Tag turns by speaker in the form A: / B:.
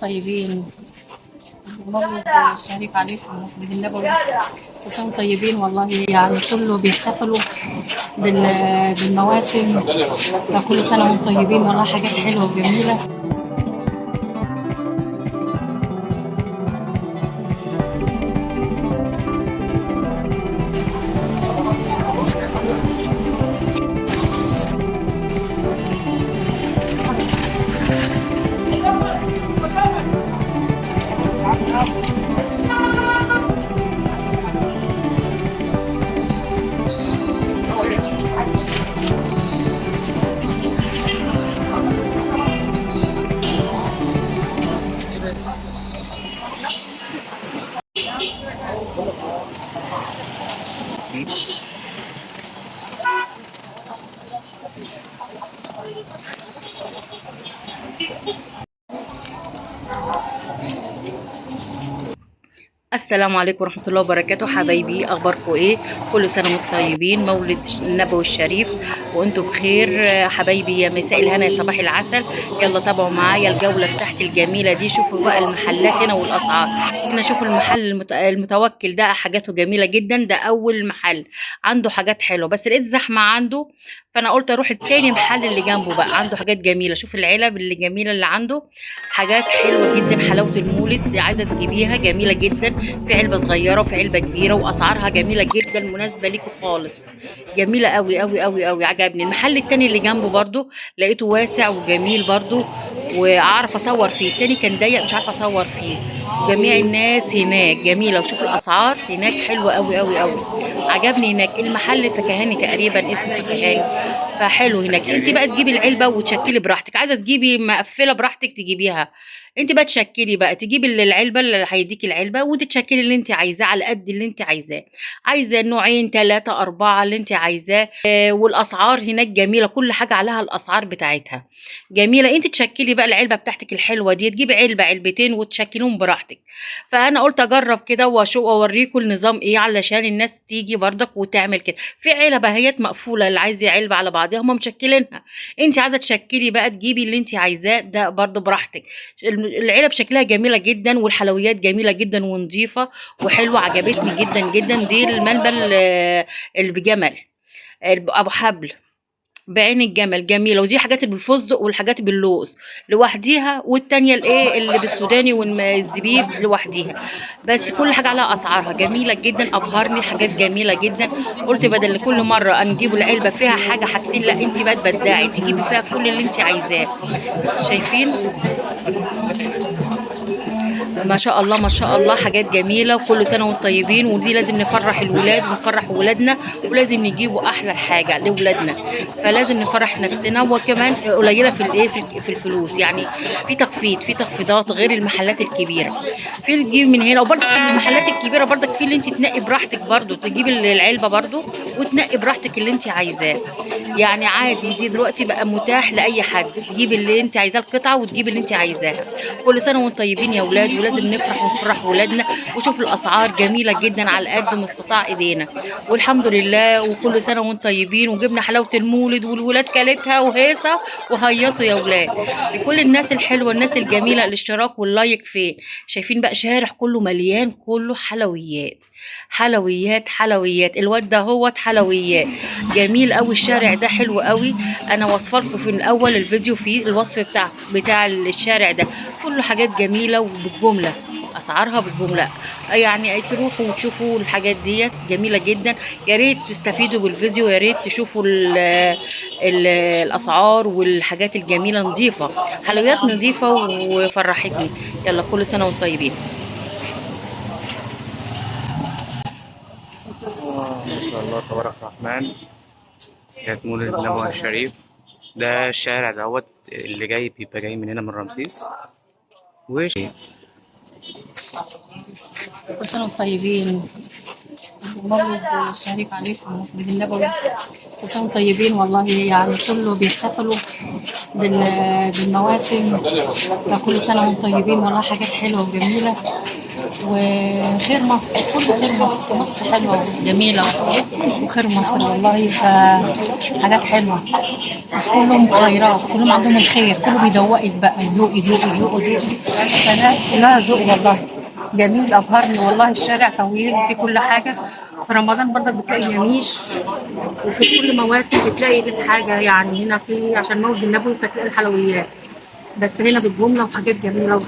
A: طيبين. المولد الشريف عليكم، مولد النبوي، كل سنة وانتم طيبين. والله يعني كله بيحتفلوا بالمواسم، فكل سنة وانتم طيبين. والله حاجات حلوة وجميلة.
B: السلام عليكم ورحمة الله وبركاته حبايبي، أخباركم إيه؟ كل سنة وانتم طيبين. مولد النبوي الشريف وأنتم بخير حبايبي. يا مساء الهنا يا صباح العسل. يلا تابعوا معايا الجولة بتاعتي الجميلة دي. شوفوا بقى المحلات هنا والأسعار هنا. شوفوا المحل المتوكل ده حاجاته جميلة جدا. ده أول محل عنده حاجات حلوة، بس لقيت زحمة عنده، فأنا قلت أروح التاني محل اللي جنبه بقى عنده حاجات جميلة. شوف العلب اللي جميلة اللي عنده، حاجات حلوة جدا. حلاوة المولد عايزة تجيبيها جميلة جدا، في علبة صغيرة وفي علبة كبيرة، وأسعارها جميلة جدا مناسبة ليكوا خالص. جميلة قوي قوي قوي قوي، عجبني. المحل التاني اللي جنبه برضو لقيته واسع وجميل برضو، وأعرف أصور فيه. التاني كان ضيق مش عارفة أصور فيه. جميع الناس هناك جميلة، وشوف الأسعار هناك حلوة قوي قوي قوي، عجبني هناك. المحل فكهاني تقريبا اسمه فكهاني، فحلو هناك. انت بقى تجيبي العلبة وتشكلي براحتك، عايزة تجيبي مقفلة براحتك تجيبيها، انت بقى تشكلي بقى، تجيبي العلبة اللي هيديكي العلبة وانت تشكلي اللي انت عايزاه على قد اللي انت عايزاه. عايزه نوعين 3 4 اللي انت عايزاه. والاسعار هناك جميلة، كل حاجة عليها الاسعار بتاعتها جميلة. انت تشكلي بقى العلبة بتاعتك الحلوة دي، تجيبي علبة علبتين وتشكليهم براحتك. فانا قلت اجرب كده واشوف واوريكم النظام ايه، علشان الناس تيجي برضك وتعمل كده. في علبة اهيت مقفولة، اللي عايز علبة على بعضها هم مشكلينها، انت عايزه تشكلي بقى تجيبي اللي انت عايزاه ده برضه براحتك. العلب شكلها جميلة جدا، والحلويات جميلة جدا ونظيفه وحلوه، عجبتني جدا جدا. دي المنبل اللي بجمل ابو حبل بعين الجمل، جميلة. ودي حاجات بالفستق والحاجات باللوز لوحديها، والتانية الايه اللي بالسوداني والزبيب لوحديها، بس كل حاجة عليها اسعارها جميلة جدا. ابهرني حاجات جميلة جدا. قلت بدل كل مرة نجيب العلبة فيها حاجة حاجتين، لا انت بقى تبدعي تجيبي فيها كل اللي انت عايزاه. شايفين ما شاء الله ما شاء الله، حاجات جميلة. وكل سنة وانتم طيبين. ودي لازم نفرح الولاد ونفرح ولادنا، ولازم نجيبوا احلى حاجة لاولادنا، فلازم نفرح نفسنا. وكمان قليله في الايه في الفلوس، يعني في تخفيض، في تخفيضات غير المحلات الكبيرة. في تجيب من هنا، وبرضه في المحلات الكبيرة برضك في اللي انت تنقي براحتك، برضه تجيبي العلبة برضه وتنقي براحتك اللي انت عايزاه، يعني عادي. دي دلوقتي بقى متاح لاي حد، تجيب اللي انت عايزاه القطعة وتجيب اللي انت عايزاها. كل سنة وانتم طيبين يا اولاد، ولازم نفرح ونفرح ولادنا. وشوف الاسعار جميلة جدا على قد مستطاع ايدينا، والحمد لله. وكل سنة وانتم طيبين. وجبنا حلاوة المولد والولاد كلتها وهيصه وهيصوا يا ولاد. لكل الناس الحلوة الناس الجميلة، الاشتراك واللايك فين؟ شايفين بقى شارع كله مليان، كله حلويات حلويات حلويات. الواد ده هو حلويات جميل قوي. الشارع ده حلو قوي. انا وصفه لكم في الاول الفيديو فيه الوصف بتاع الشارع ده، كله حاجات جميلة وبالجملة، اسعارها بالجملة، يعني تروحوا وتشوفوا الحاجات ديت جميلة جدا. يا ريت تستفيدوا بالفيديو، يا ريت تشوفوا ال ال الاسعار والحاجات الجميلة. نظيفة، حلويات نظيفة وفرحتني. يلا كل سنة وانتم طيبين.
C: ما شاء الله تبارك الرحمن. كانت مولد النبوي الشريف. ده الشارع دوت اللي جاي بيبقى جاي من هنا من رمسيس. وش
A: كل سنة وانتم طيبين. المولد الشريف عليكم، مولد النبوي، كل سنة وانتم طيبين. والله يعني كله بيحتفلوا بالمواسم، فكل سنة وانتم طيبين. والله حاجات حلوة وجميلة. وخير مصر، كله خير مصر. مصر حلوة وجميلة وخير مصر والله، فحاجات حلوة. كلهم خيرات، كلهم عندهم الخير، كله بيدوقك بقى، دوقي دوقي دوقي دوقي. فلا لا ذوق والله جميل، ابهرني والله. الشارع طويل وفي كل حاجة. في رمضان برضك بتلاقي يميش، وفي كل مواسم بتلاقي الحاجة. يعني هنا في عشان مولد النبوي فتلاقي الحلويات، بس هنا بالجملة وحاجات جميلة.